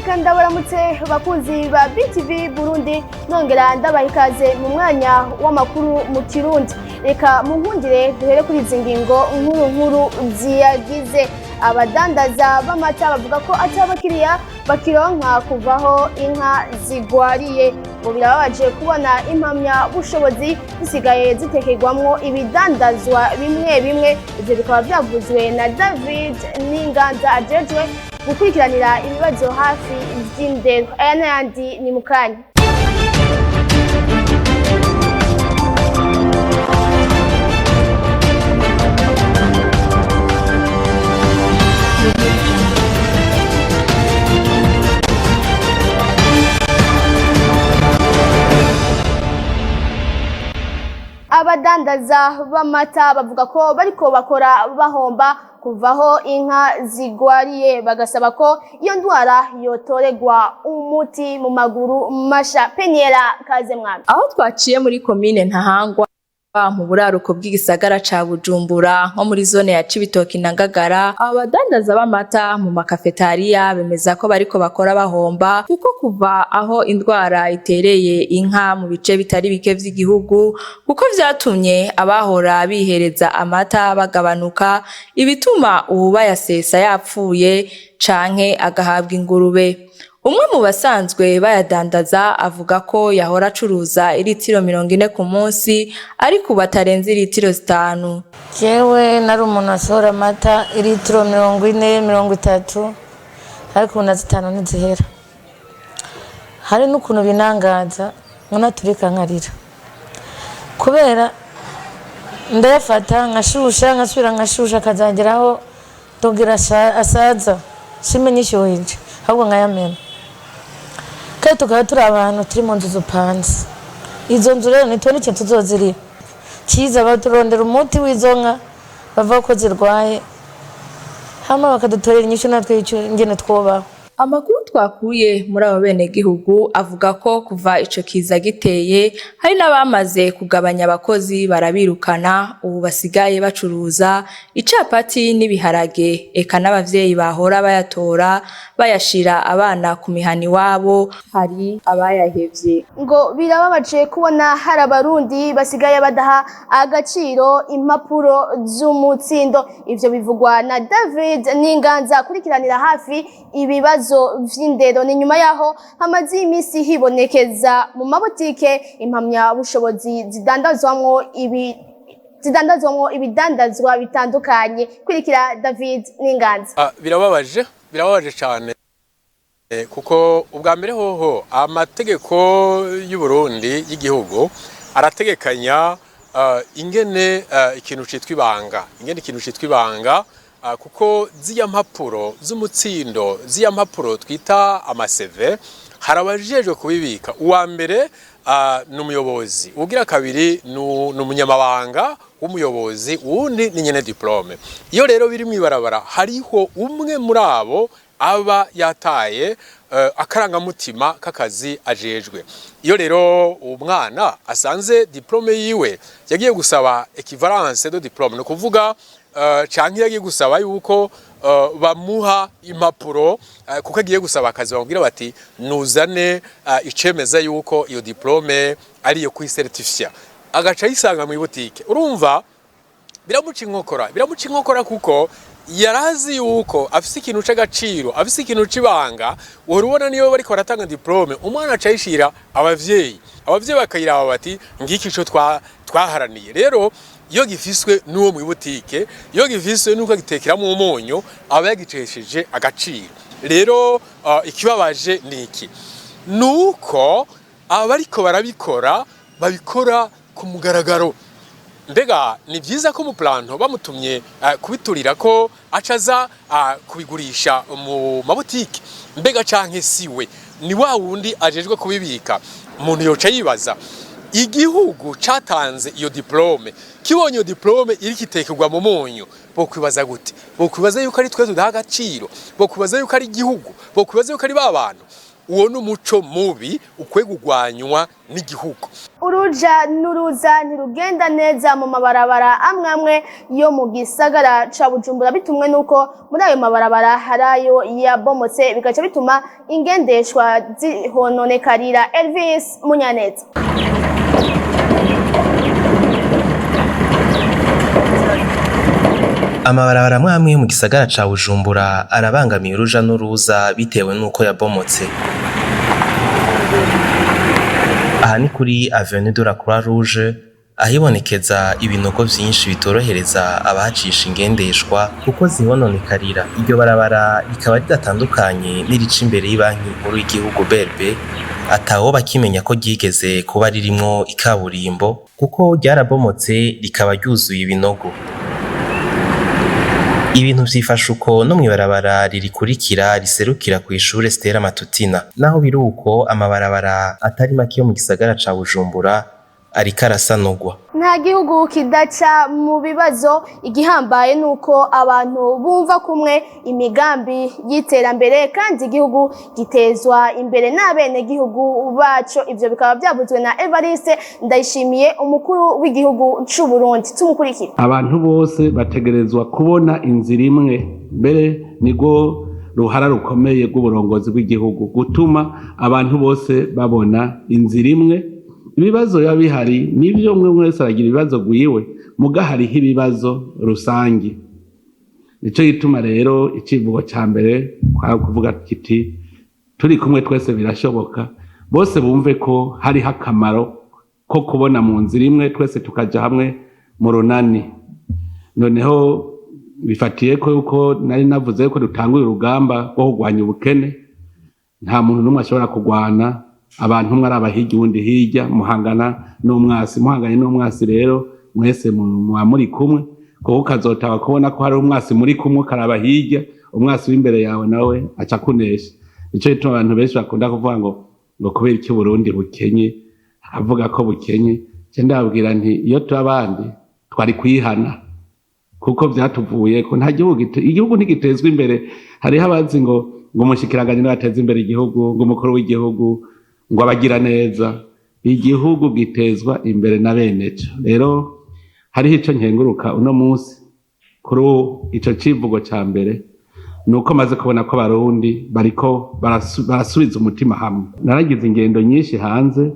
Reka ndabaramutse bakunzi ba BTV Burundi, nongera ndabaha ikaze mu mwanya w'amakuru mu Kirundi. Reka munkundire duhere kuri izi ngingo nkuru nkuru ziyagize. Abadandaza b'amata bavuga ko ata abakiriya bakironka kuvaho inka zigwariye. Ngo birababaje kubona impamyabushobozi zisigaye zitekerwamwo ibidandazwa bimwe bimwe. Ivyo bikaba vyavuzwe na David Ninganza ajejwe gukurikiranira ibibazo hafi vy'indero. Aya n'ayandi ni mukanya. Abadandaza b'amata bavuga ko bariko bakora bahomba kuvaho inka zigwariye, bagasaba ko iyo ndwara yotoregwa umuti mu maguru masha. Peniela kaze mwami. Aho twaciye muri komine Ntahangwa mu buraruko bw'igisagara ca Bujumbura, nko muri zone ya Cibitoki na Ngagara, abo badandaza b'amata mu makafetariya bemeza ko bariko bakora bahomba, kuko kuva aho indwara itereye inka mu bice bitari bike vy'igihugu, kuko vyatumye abahora bihereza amata bagabanuka, ibituma uwubayasesa yapfuye canke agahabwa ingurube. Umwe mu basanzwe bayadandaza avuga ko yahora acuruza iritiro 40 ku munsi, ariko ubu atarenze iritiro 5. Jewe nari umuntu asohora amata iritiro 40, 30, ariko ubu na 5 ntizihera. Hari n'ukuntu binangaza nkanaturika nkarira, kubera ndayafata nkashusha, nkasubira nkashusha, akazageraho ndongera asaza, simenye ishyuhije ahubwo nkayamena. Kandi tukaba turi abantu turi mu nzu zupanze, izo nzu rero ntitubona ikintu tuzozirira cyiza. Baturondera umuti w'izo nka bavuga ko zirwaye, hama bakadutorera inyishu natwe ingene twubaho. Amakuru twakuye muri abo benegihugu avuga ko kuva ico kiza giteye hari n'abamaze kugabanya abakozi barabirukana, ubu basigaye bacuruza icapati n'ibiharage, eka n'abavyeyi bahora bayatora bayashira abana ku mihana iwabo hari abayahevye. Ngo birababaje kubona hari abarundi basigaye badaha agaciro impapuro z'umutsindo. Ivyo bivugwa na David Ninganza akurikiranira hafi ibibazo vy'indero. Ni nyuma yaho hamaze iminsi hibonekeza mu mabutike impamyabushobozi zidandazwamwo ibidandazwa bitandukanye. Kurikira David Ninganza. Birababaje, birababaje cyane, kuko ubwa mbere hoho amategeko y'u Burundi y'igihugu arategekanya ingene ikintu citwa ibanga, ingene ikintu citwa ibanga, kuko ziya mpapuro z'umutsindo, ziya mpapuro twita ama CV, hari abajejwe kubibika. Uwa mbere ni umuyobozi, ugira kabiri ni umunyamabanga w'umuyobozi, uwundi ni nyene diplôme. Iyo rero biri mw'ibarabara, hariho umwe muri abo aba yataye akarangamutima k'akazi ajejwe. Iyo rero umwana asanze diplôme yiwe yagiye gusaba équivalence de diplôme, ni ukuvuga canke yagiye gusaba yuko bamuha impapuro kuko agiye gusaba akazi, bamubwira bati nuzane icemeza yuko iyo diplôme ari iyo kwicertifia, agaca ayisanga mu ibutike, urumva biramuca inkokora, biramuca inkokora, kuko yarazi yuko afise ikintu c'agaciro, afise ikintu c'ibanga. Uhora ubona niyo bariko baratanga diplôme, umwana aca ayishira abavyeyi, abavyeyi bakayiraba bati ngiki ico twaharaniye. Rero iyo gifiswe n'uwo mw'ibutike, iyo gifiswe n'uko agitekeramo umunyu, aba yagicesheje agaciro. Rero ikibabaje ni iki? Nuko abariko barabikora babikora ku mugaragaro. Mbega ni byiza ko umuplanto bamutumye kubiturira ko acaza kubigurisha mu mabutike? Mbega canke siwe, ni wa wundi ajejwe kubibika? Umuntu yoca yibaza, igihugu catanze iyo diplôme kibonye iyo diplôme iri kitekerwa mu munyu, bokwibaza gute? Bokwibaza yuko ari twe tudaha agaciro? Bokwibaza yuko ari igihugu? Bokwibaza yuko ari ba bantu? Uwo ni umuco mubi ukwiye kugwanywa n'igihugu. Uruja n'uruza ntirugenda neza mu mabarabara amwe amwe yo mu gisagara ca Bujumbura, bitumwe nuko muri ayo mabarabara hari ayo yabomotse, bigaca bituma ingendeshwa zihononekarira. Elvis Munyaneza. Amabarabara amwe amwe yo mu gisagara ca Bujumbura arabangamiye uruja n'uruza bitewe n'uko yabomotse. Aha ni kuri Avenue de la Croix Rouge, ahibonekeza ibinogo vyinshi bitorohereza abahacisha ingendeshwa kuko zihononekarira. Iryo barabara rikaba ridatandukanye n'irica imbere y'ibanki nkuru y'igihugu BRB, atawoba akimenya ko ryigeze kuba ririmwo ikaburimbo kuko ryarabomotse rikaba ryuzuye ibinogo. Ibintu vyifashe uko no mw'ibarabara ririkurikira riserukira kw'ishure Stella Matutina. Naho biri uko, amabarabara atari make yo mu gisagara ca Bujumbura ariko arasanurwa. Nta gihugu kidaca mu bibazo. Igihambaye ni uko abantu bumva kumwe imigambi y'iterambere, kandi igihugu gitezwa imbere n'abenegihugu baco. Ivyo bikaba byavuzwe na Evariste Ndayishimiye, umukuru w'igihugu c'u Burundi. Tumukurikire. Abantu bose bategerezwa kubona inzira imwe. Mbere nirwo ruhara rukomeye rw'uburongozi bw'igihugu, gutuma abantu bose babona inzira imwe. Ibibazo biba bihari nibyo, umwe wese aragira ibibazo gwiwe, muga hariho ibibazo rusange. Nico gituma rero icivugo ca mbere kwari kuvuga kiti: "Turi kumwe twese birashoboka." Bose bumve ko hariho akamaro ko kubona mu nzira imwe, twese tukaja hamwe mu runani. Noneho bifatiye ko yuko nari navuze ko dutanguye urugamba rwo kurwanya ubukene. Nta muntu n'umwe ashobora kurwana abantu umwe ari abahirya uwundi hirya, muhangana n'umwasi. Muhanganye n'umwasi rero, mwese muba muri kumwe, kuko ukazotaba kubona ko hari umwasi muri kumwe, ukaraba hirya, umwasi w'imbere yawe nawe aca akunesha. Nico gituma abantu benshi bakunda kuvuga ngo kubera iki Burundi bukenye, akavuga ko bukenye. Je ndababwira nti iyo tuba abandi twari kwihana, kuko vyatuvuye ko nta gihugu igihugu ntigitezwa imbere. Hariho abazi ngo umushikiranganji niwe ateza imbere igihugu, ngo umukuru w'igihugu, ngo abagira neza. Igihugu gitezwa imbere na bene co. Rero hariho ico nkenguruka uno munsi kuri ico civugo ca mbere, ni uko maze kubona ko Abarundi bariko barasubiza umutima hamwe. Naragize ingendo nyinshi hanze,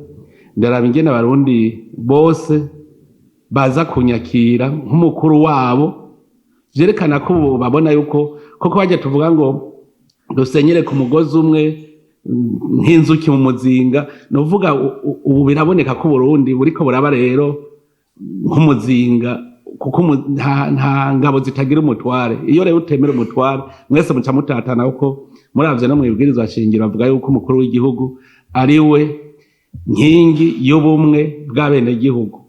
ndaraba ingene Abarundi bose baza kunyakira nk'umukuru wabo, vyerekana ko ubu babona yuko koko bajya tuvuga ngo dusenyere ku mugozi umwe nk'inzuki mu muzinga. Ni uvuga ubu biraboneka ko Uburundi buriko buraba rero nk'umuzinga, kuko nta ngabo zitagira umutware. Iyo rero utemera umutware, mwese muca mutatana, kuko muravye no mwibwirizwa shingiro bavuga yuko umukuru w'igihugu ari we nkingi y'ubumwe bw'abenegihugu.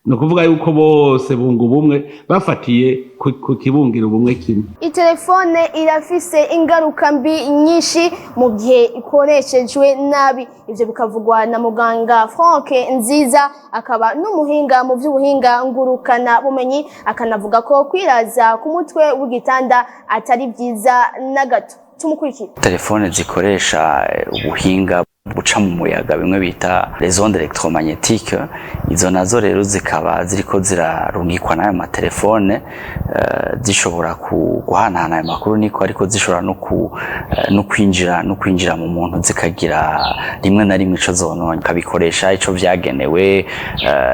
Ni ukuvuga yuko bose bunga ubumwe bafatiye ku kibungira ubumwe kimwe. Itelefone irafise ingaruka mbi nyinshi mu gihe ikoreshejwe nabi. Ivyo bikavugwa na muganga Frank Nziza, akaba n'umuhinga mu vy'ubuhinga ngurukana bumenyi, akanavuga ko kwiraza ku mutwe w'igitanda atari vyiza na gato. Tumukurikire. Telefone zikoresha ubuhinga buca mu muyaga, bimwe bita les ondes électromagnétiques, izo nazo rero zikaba ziriko zirarungikwa n'ayo matelefone, zishobora guhanahana ayo makuru niko, ariko zishobora no kwinjira mu muntu, zikagira rimwe na rimwe ico zononye. Ukabikoresha ico vyagenewe,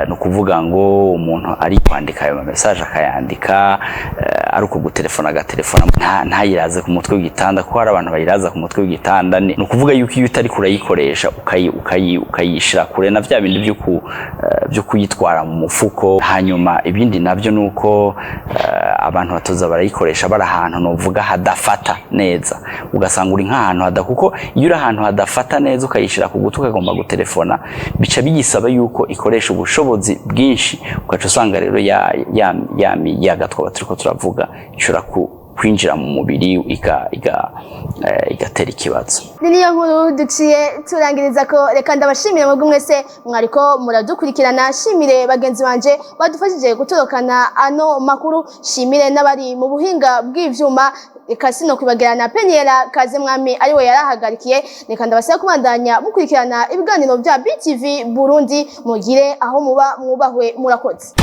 ni ukuvuga ngo umuntu ari kwandika ayo message akayandika, ari uko gutelefona agatelefona, ntayiraze ku mutwe w'igitanda, kuko hari abantu bayiraza ku mutwe w'igitanda. Ni ukuvuga yuko iyo utari kurayikoresha ukayishira kure na vya bindi vyo kuyitwara mu mufuko. Hanyuma ibindi navyo nuko abantu batoza barayikoresha bari ahantu novuga hadafata neza, ugasanga uri nk'ahantu hada, kuko iyo uri ahantu hadafata neza ukayishira ku gutwi ukagomba gutelefona, bica bigisaba yuko ikoresha ubushobozi bwinshi, ugaca usanga rero ya miyaga twaba turiko turavuga ishobora kwinjira mu mubiri igatera ikibazo. Ni niyo nkuru duciye turangiriza ko. Reka ndabashimire mwebwe mwese mwariko muradukurikirana, shimire bagenzi banje badufashije gutorokana ano makuru, shimire n'abari mu buhinga bw'ivyuma. Reka sino kwibagira na Peniela Kazemwami ariwe yarahagarikiye. Reka ndabasaba kubandanya mukurikirana ibiganiro bya BTV Burundi, mugire aho muba mwubahwe, murakoze.